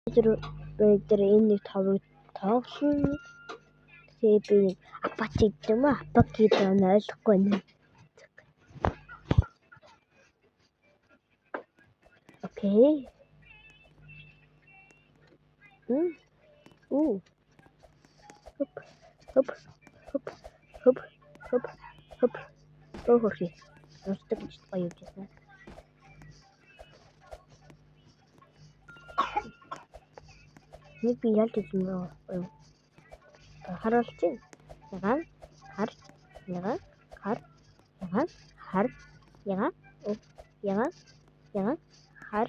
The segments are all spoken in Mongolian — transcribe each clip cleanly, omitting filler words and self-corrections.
Өнөөдөр энэ нэг товыг тоглоно. Тэгээ би нэг Апачи гэдэг юм уу? Апаки гэдэг нь ойлгохгүй байна. Окей. Уу. Хоп. Хоп. Хоп. Хоп. Хоп. Хоп. Хөөхөрхий. Уншдаг гэж гоё явж байсан. Нэг би ялж үзсэн юм. Харуулж байна. Ягаан хар ягаан хар ягаан хар ягаан ягаан ягаан хар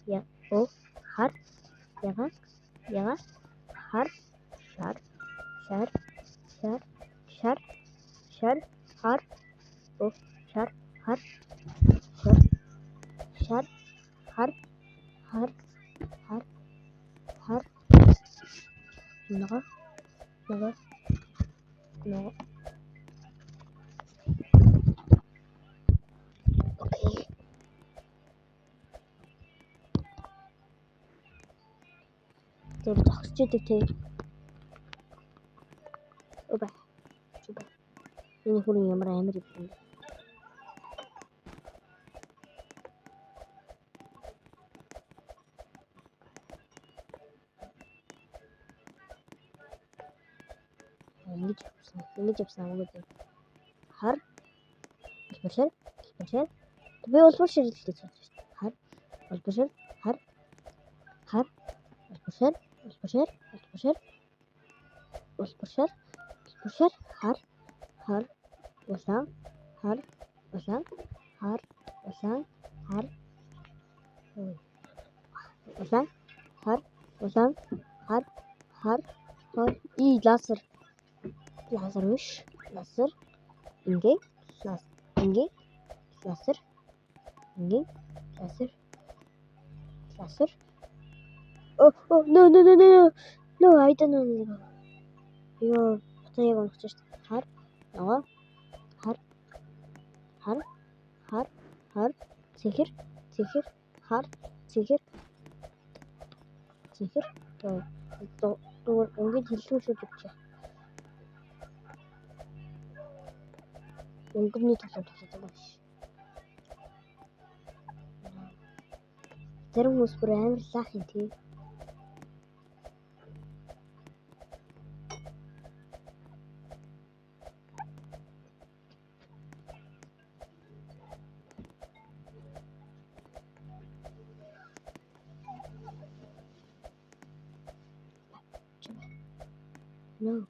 я о хар ягаан ягаан хар шар шар шар шар шар хар о шар хар шар шар хар хар хар хар нога нога нога. Окей. Тэр зогсож идэг тий. Оба. Чуба. Энэ хүрэн ямар амар юм бэ? Ингэж явсан. Ингэж явсан амгүй зэ. Хар. Улбар шар. Улбар шар. Би улбар шар л гэж бодсон шүү дээ. Хар. Улбар шар. Хар. Хар. Улбар шар. Улбар шар. Улбар шар. Улбар шар. Улбар шар. Хар. Хар. Улаан. Хар. Улаан. Хар. Улаан. Хар. Улаан. Хар. Улаан. Хар. Хар. Хар. И лазер. Лазер биш. Лазер. Ингээ. Лазер. Ингээ. Лазер. Ингээ. Лазер. Лазер. Oh, oh, no, no, no, no. No, I don't know. Йоо, буцаа яг унах шүү дээ. Хар. Ногоо. Хар. Хар. Хар. Хар. Цэнхэр. Цэнхэр. Хар. Цэнхэр. Цэнхэр. Дугаар өнгийн хэллүү шүү гэж. Өнгөний тоглоом тоглож байгаа биш. Зарим хүмүүс бүр амар лаах юм тий. No.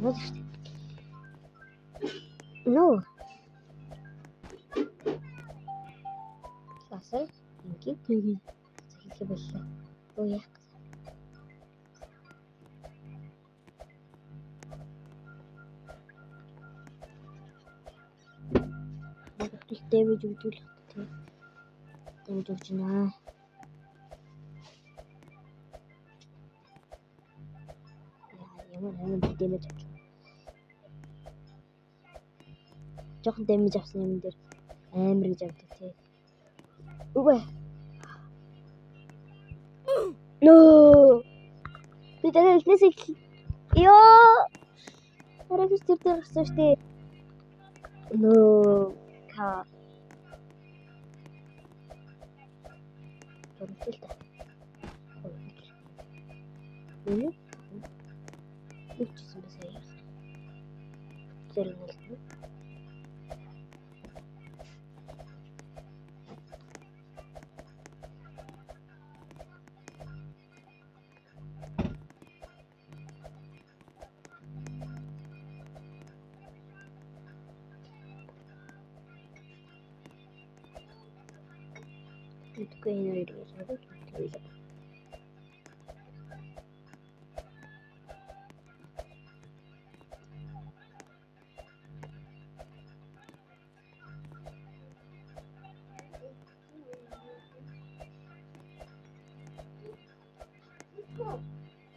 What is it? No. Лазер ингийн тийг хэлэх боллоо. Оо яах вэ? Тэгвэл дэмэж өгдөг л тий. Дэмэж өгч байна. Ямар амар дэмэж авч. Жохон дэмэж авсан юм дээр амар гэж авдаг тий. Үгүй. No. Би дараа эхнээс эхэл. Йоо. Харагч тэр дээр гарсан шүү дээ. No. Ка. Төрөлтэй. Энэ юу ч гэсэн би сая. Зэрэг нэлээд. Мэдгүй энэ хоёр гэж боддог.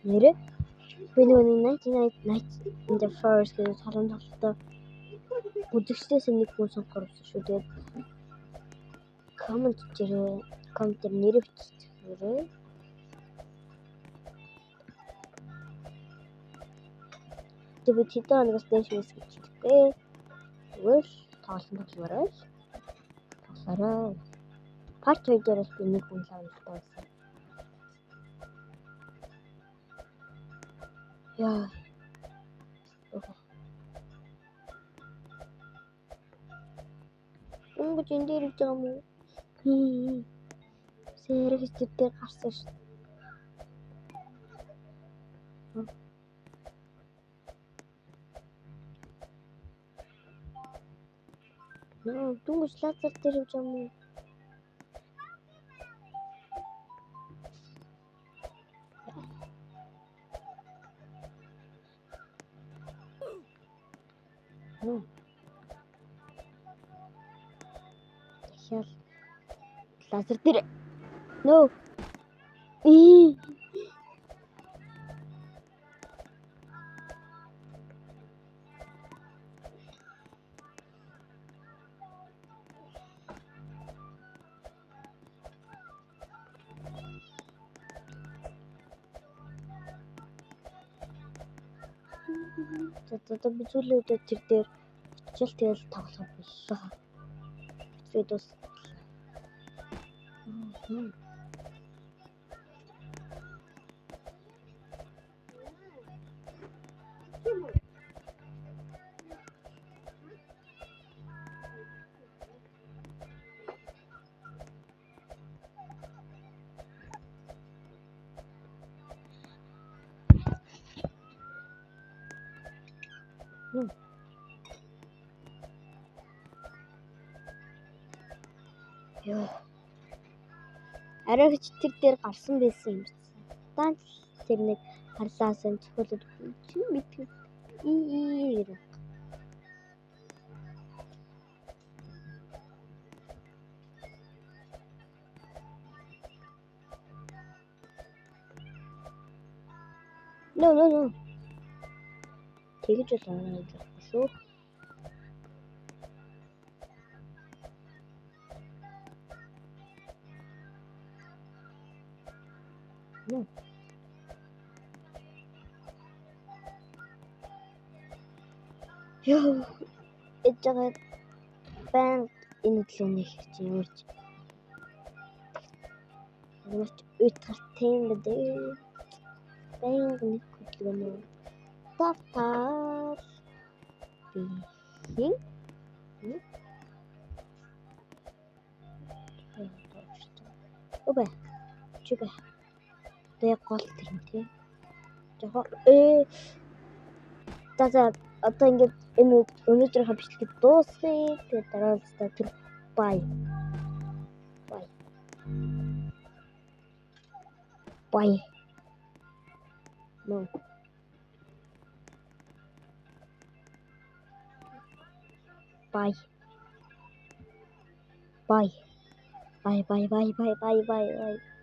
Нэрээ би нөгөө 99 Nights in the Forest гэдэг тоглоом тоглолтоо үзэгчдээс нэг хүн сонгохоор болсон шүү. Тэгээд коммент дээрээ коммент дээр нэрээ бичээрэй. Гэхдээ би тэдэн хоногоос дээш үүс гэж итгэхгүй. Зүгээр л тогломоор л тоглоорой. Part 2 дээр бол би нэг хүн л авалтай байсан. Яа. Өнгөж энэ дээр ирж байгаа юм уу? Сэрэг хэсэг дээр гарсан шүү. Нөө дөнгөж лазер дээр явж байгаа юм уу? Нөө. Дахиад лазер дээр. Нөө. За би зүйлээ өдөө тэр дээр очил тэгэл тоглох боллоо. Тэгээд дуусна. Йоо. Арай гэж тэр дээр гарсан байсан юм байна. Даан тэр нэг харлаасан цохиолод чи мэдгүй. И гэх. No no no. Тэгэж бол оноо гэж болохгүй шүү. Йоо, ээж байгаа баян энэ хөдөлгөөний хэрэг чи ямар ч уйтгартай юм бэ дээ. Баян нэг хөдөлгөөнөө тавтал би хин Үбэ. Чүбэ. Одоо яг гол тэр юм тий. Жохоо за одоо ингээд энэ өнөөдрийнхөө бичлэгийг дуусгая. Тэгээд дараа уулзлаа. Тэр бай. Бай. Бай. No. Bye. Bye. Bye bye bye bye bye bye bye.